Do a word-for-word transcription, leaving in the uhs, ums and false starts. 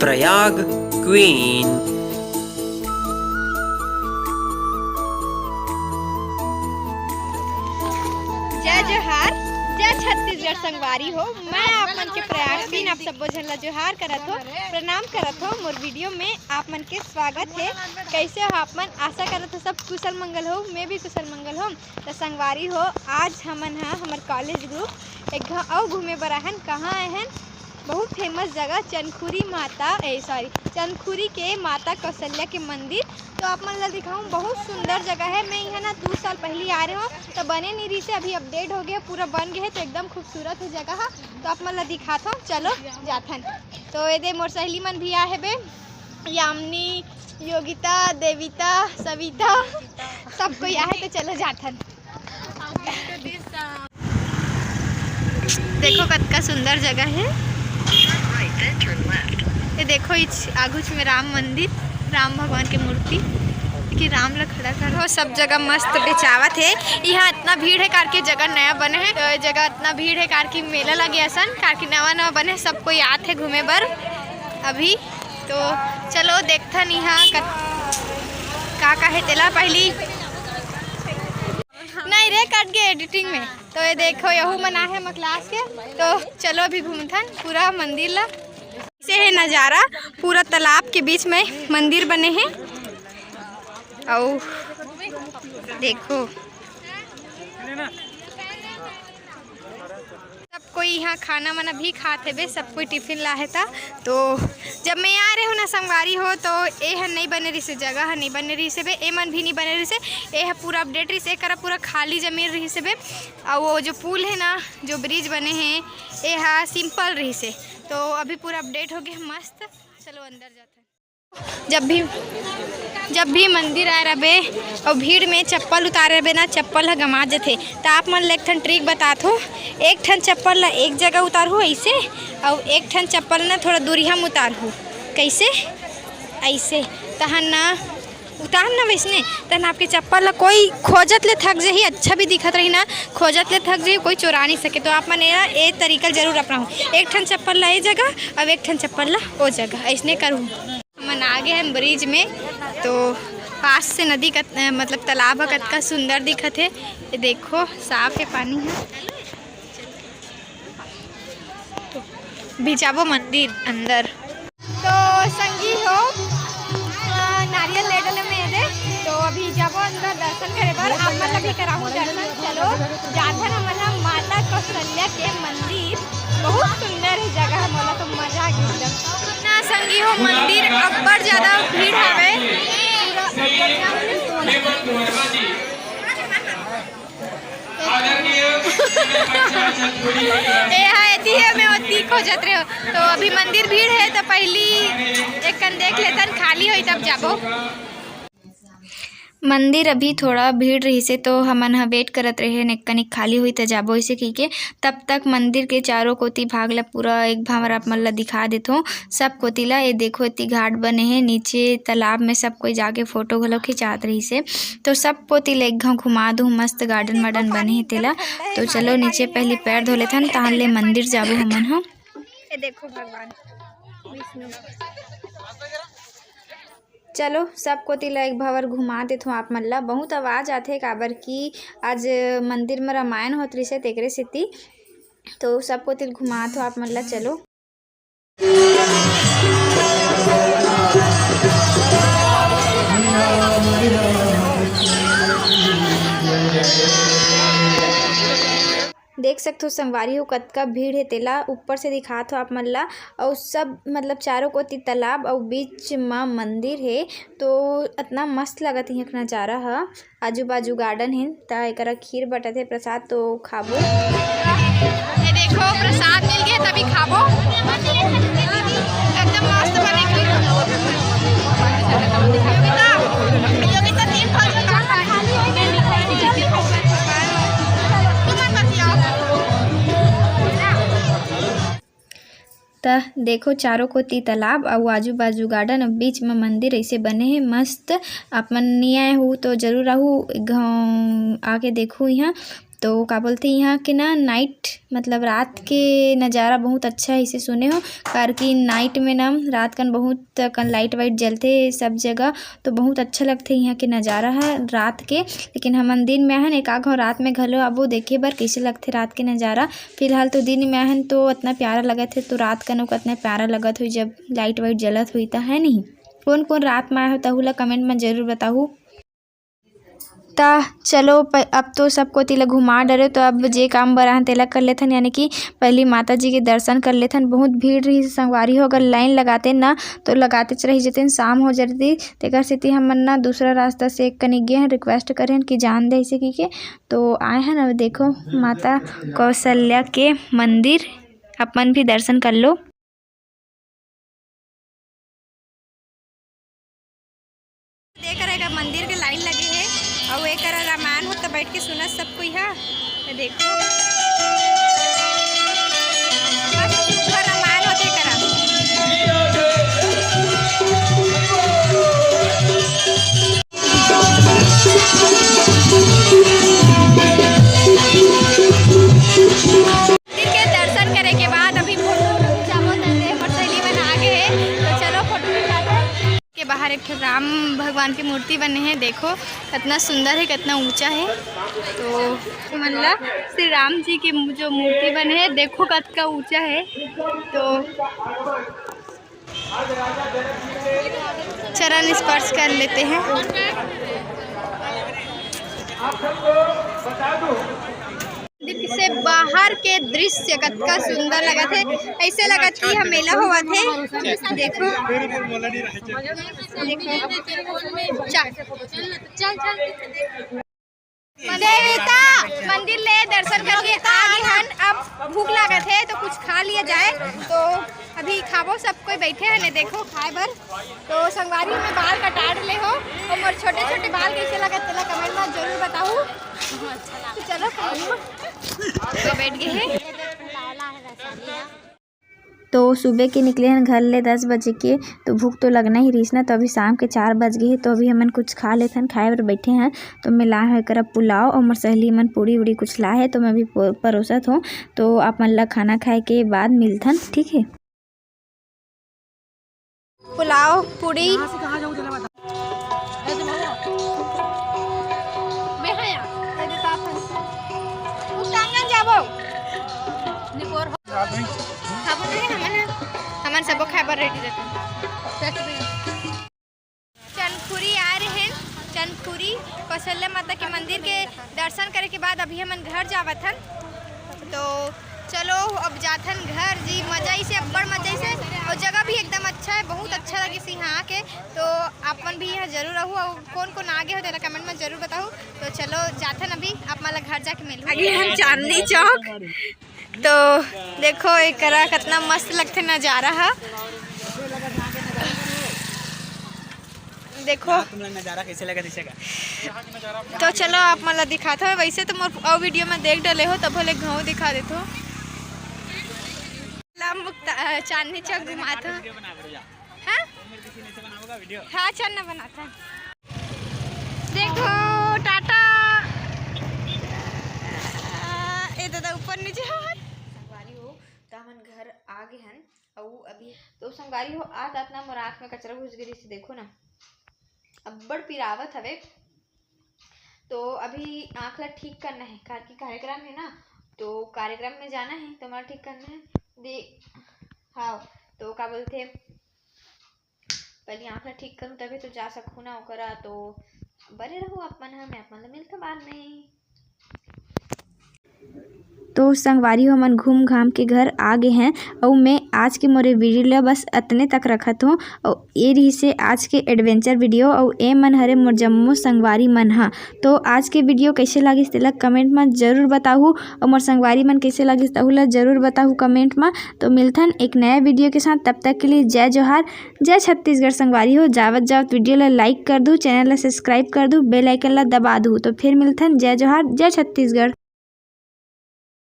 Prayag queen. जय जोहार, जय छत्तीसगढ़ संगवारी हो। मैं आप मन के प्रयाग क्वीन, आप सब्बो झन ला जोहार करत हो, प्रणाम करत हो। मोर वीडियो में आप मन के स्वागत है। कैसे हो आप मन? आशा करत हो सब कुशल मंगल हो, मैं भी कुशल मंगल हो। तो संगवारी हो, आज हमन ह हमर कॉलेज ग्रुप एक घ-, अउ घूमे बर आहन। कहाँ आहन? बहुत फेमस जगह चनखुरी माता, ए सॉरी, चनखुरी के माता कौशल्या के मंदिर। तो आप मन ला दिखाऊं, बहुत सुंदर जगह है। मैं यहाँ ना दो साल पहले आ रहे हूँ, तो बने नहीं रही से, अभी अपडेट हो गया, पूरा बन गए है, तो एकदम खूबसूरत है जगह। तो आप मन ला दिखात हूँ, चलो जाथन। तो ये दे मोर सहेली मन भी आए हेबे, यामिनी, योगिता, देविता, सविता, सब कोई आहे, तो चलो जाथन। देखो कतका सुंदर जगह है। ये देखो इच आगुच में राम मंदिर, राम भगवान के मूर्ति, कि राम ला खड़ा कर हो। सब जगह मस्त बेचावत है। यहाँ इतना भीड़ है, कारके जगह नया बने है, तो ये जगह इतना भीड़ है, कारके मेला लगे असन, कारके नवा नवा बने, सब कोई आत है घूमे बर अभी। तो चलो देखथन यहाँ कत-, का का है तेला पहली। नहीं रे, कट गए एडिटिंग में। तो ये देखो, यहू मन आहे हमर क्लास के। तो चलो अभी घूमथन पूरा मंदिर ला। से है नजारा, पूरा तालाब के बीच में मंदिर बने है। अउ देखो, सब कोई यहाँ खाना वाना भी खात हेबे, सब कोई टिफिन ला हे ता। तो जब मैं आ रहे हो ना संगवारी हो, तो ए हर नहीं बने रहिसे, जगह हर नहीं बने रहिसे बे, ए मन भी नहीं बने रहिसे। ए हर पूरा अपडेट रहिसे, एकरा पूरा खाली जमीन रहिसे बे। और वो जो पुल है ना, जो ब्रिज बने हैं, ए हर सिंपल रहिसे। तो अभी पूरा अपडेट हो गया, मस्त। चलो अंदर जाते हैं। जब भी, जब भी मंदिर आए रहबे और भीड़ में चप्पल उतारे रहबे ना, चप्पल ह गमा जथे। त आप मन ल एक ठन ट्रिक बतात हूँ, एक ठन चप्पल ला एक जगह उतारहू ऐसे, और एक ठन चप्पल ना थोड़ा दूरिहा में उतारहू। कैसे? ऐसे। तहन ना उतार ना वैसने, तहन आपके चप्पल ला कोई खोजत ले थक जही, अच्छा भी दिखत रही ना, खोजत ले थक जही, कोई चोरा नहीं सके। तो आप मन एला ए तरीका जरूर अपनाहू, एक ठन चप्पल ला ए जगह, अब एक ठन चप्पल ला ओ जगह, ऐसने करू। हमन आ गए हैं ब्रिज में, तो पास से नदी का, मतलब तालाब ह कतका सुंदर दिखत है। ये देखो, साफ है पानी है। तो भी जाबो मंदिर अंदर। तो संगी हो, अ, नारियल ले डले में दे, तो अभी जाबो अंदर दर्शन करे बर। आप मन ला भी कराहूँ दर्शन। चलो जाथन हमन ह माता कौशल्या के मंदिर। बहुत सुंदर है जगह, मोला तो मजा आ गया एकदम। ना संगी हो, मंदिर अब्बड़ ज्यादा भीड़ हवे। ए हा एती है, मैं ओती खोजत रहे हो। तो अभी मंदिर भीड़ है, तो पहली एक कन देख लेतन, खाली होई तब जाबो। मंदिर अभी थोड़ा भीड़ रहिसे, तो हमन ह वेट करत रहे, नेक्कनिक खाली होई त जाबो, इसे कहिके। तब तक मंदिर के चारों कोती भाग ल पूरा एक भांवर आप मन ल दिखा देथों। सब कोती ल ये देखो, इतनी घाट बने हे, नीचे तालाब में सब कोई जाके फोटो घलो खिंचात रहिसे। तो सब कोती ल एक घाव घुमा दूँ, मस्त गार्डन वार्डन बने हे तेला। तो चलो नीचे पहली पैर धो लेथन, तहान ले मंदिर जाबो हमन ह। ये देखो भगवान विष्णु। चलो, सब कोती ला एक भवर घुमा देथों आप मन ला। बहुत आवाज आथे, काबर कि आज मंदिर में रामायण होत रहिसे, तेकरे सेती। तो सब कोती ल घुमात हो आप मन ला। चलो। देख सकथो संगवारी हो, कतका भीड़ हे तेला ऊपर से दिखात हो आप मन ला। अउ सब मतलब चारों कोती तालाब अउ बीच म मंदिर हे, तो अतना मस्त लगत हे नजारा ह। आजू बाजू गार्डन हे, त एकरा खीर बटत हे, प्रसाद तो खाबो। ये देखो, प्रसाद मिल गया, तभी खाबो। एकदम मस्त बने खीर। योगिता, योगिता, तीन फल जो खाना खाली हो गया। त देखो, चारों कोती तालाब अउ आजू बाजू गार्डन अउ बीच म मंदिर अइसे बने हे मस्त। आप मन नइ आए हो तो जरूर आहू, एक घाव आके देखो इहाँ। तो का बोलथे, यहाँ के ना night, मतलब रात के नज़ारा बहुत अच्छा है, इसे सुने हो, काबर कि night में ना रात कन बहुत कन light वाइट जलथे सब जगह, तो बहुत अच्छा लगथे यहाँ के नज़ारा है रात के। लेकिन हमन दिन में आहन, एक आध घाव रात में घलो आबो देखे बर, कैसे लगथे रात के नज़ारा। फिलहाल तो दिन में आहन तो इतना प्यारा लगत है, तो रात कन ओकर इतना प्यारा लगत होही जब light वाइट जलत होही, त है नहीं? कौन कौन रात में आए हो, तहू ला comment में जरूर बताहू। त चलो प-, अब तो सब कोती ला घुमा डरे, तो अब जे काम बर आहन तेला कर लेथन, यानी कि पहली माता जी के दर्शन कर लेथन। बहुत भीड़ रही संगवारी हो, अगर line लगाते ना तो लगातेच रही जतिन, शाम हो जती। तेकर सेती हमन ना दूसरा रास्ता से एक कनी गे हन, request करे हन कि जान दे ऐसे की के। तो आए हन, अब देखो माता कौशल्या के मंदिर, अपन भी दर्शन कर लो। देख रहे का मंदिर के line लगे हे, अउ एकर रामायण होत बैठ के सुनत सब कोई हा। तो देखो, मस्त सुघर रामायण होत हे करा। मंदिर के दर्शन करे के बाद अभी photo खिंचाबो, त हमर सहेली मन आगे हे, तो चलो photo खिंचाबो। के बाहर एक ठो राम भगवान के मूर्ति बने हे, देखो कितना सुंदर हे, कितना ऊंचा हे। तो मन ला श्री राम जी के जो मूर्ति बने हे, देखो कतका ऊंचा हे। तो चरण स्पर्श कर लेते हैं। मंदिर से बाहर के दृश्य कतका सुंदर लगत हे। ऐसे लगत कि हम मेला होवत हे। देखो, देखो। चा-, देविता, मंदिर ले दर्शन करके आ गे हन। अब भूख लागत हे तो कुछ खा लिया जाए। तो अभी खाबो, सब कोई बैठे हे ने, देखो खाए बर। तो संगवारी में बाल कटा डले हो, और मोर छोटे छोटे बाल कैसे लगत तेला comment में जरूर बताहू। तो चलो, तो बैठ गए हैं। तो सुबह के निकले हन घर ले दस बजे के, तो भूख तो लगना ही रहिस ना। तो अभी शाम के चार बज गए हे, तो अभी हमन कुछ खा लेथन, खाए बर बैठे हैं। तो मैं लाए हव एकरा पुलाव, और मोर सहेली मन पूड़ी उड़ी कुछ लाए हे, तो मैं भी प-, परोसत हूँ। तो आप मन ला खाना खाए के बाद मिलथन, ठीक है। पुलाव, पूड़ी। बेहाया, ये तो आप हैं। उटांगन जाबो। खाबो नहीं हमन, हमन सबो खाए बर ready रहते। चंदखुरी आ रहे हैं, चंदखुरी कौशल्या माता के मंदिर के दर्शन करे के बाद अभी हमन घर जावत हन। तो चलो अब जाथन घर जी, मजा इसे, अब्बड़ मजा इसे, और जगह भी एकदम अच्छा है, बहुत अच्छा लगे से यहाँ आके। तो आप मन भी यहाँ जरूर रहू, और कौन कौन आगे हो तेला comment में जरूर बताहू। तो चलो जाथन अभी, आप मन ला घर जाके मिलू। अभी हम चांदनी चौक, तो देखो एकरा कितना मस्त लगथे नजारा हा। देखो। तुम लोग नजारा कैसे लगा दिखेगा? तो चलो आप मन ला दिखात हव, वैसे तो मोर अउ video में देख डले हो, तब ले घाव दिखा देत हो। ला मुक्ता-, अ, चांदनी चौक घुमात हो। हाँ? हाँ, चल ना बनाता। देखो टाटा। अ, ए दादा ऊपर नीचे हो। संगवारी हो, त हमन घर आ गे हन। अउ अभी तो संगवारी हो, आत आत ना मोर आँख में कचरा घुस गे रिहिस, देखो ना, अब्बड़ पिरावत हवे। तो अभी आँख ला ठीक करना है, काबर कि कार्यक्रम है ना, तो कार्यक्रम में जाना है, तो मोला ठीक करना है। दे, हाँ, तो का बोलथे, पहले आँख ला ठीक करूँ, तभी तो जा सकूँ ना ओकरा। तो बने रहू आप मन ह, मैं आप मन ला मिलथों बाद में। तो संगवारी हो, हमन घूम घाम के घर आ गे हैं। अउ मैं आज के मोरे video ला बस अतने तक रखत हूँ। अउ ए रिहिसे आज के adventure video, अउ ए मन हरे मोर जम्मो संगवारी मन हा। तो आज के video कैसे लागिस तेला comment में जरूर बताहू, अउ मोर संगवारी मन कैसे लागिस तहू ला जरूर बताहू comment में। तो मिलथन एक नया video के साथ, तब तक के लिए जय जोहार, जय छत्तीसगढ़। संगवारी हो, जावत जावत video ला like कर दू, channel ला subscribe कर दू, bell icon ला दबा दू। तो फिर मिलथन, जय जोहार, जय छत्तीसगढ़।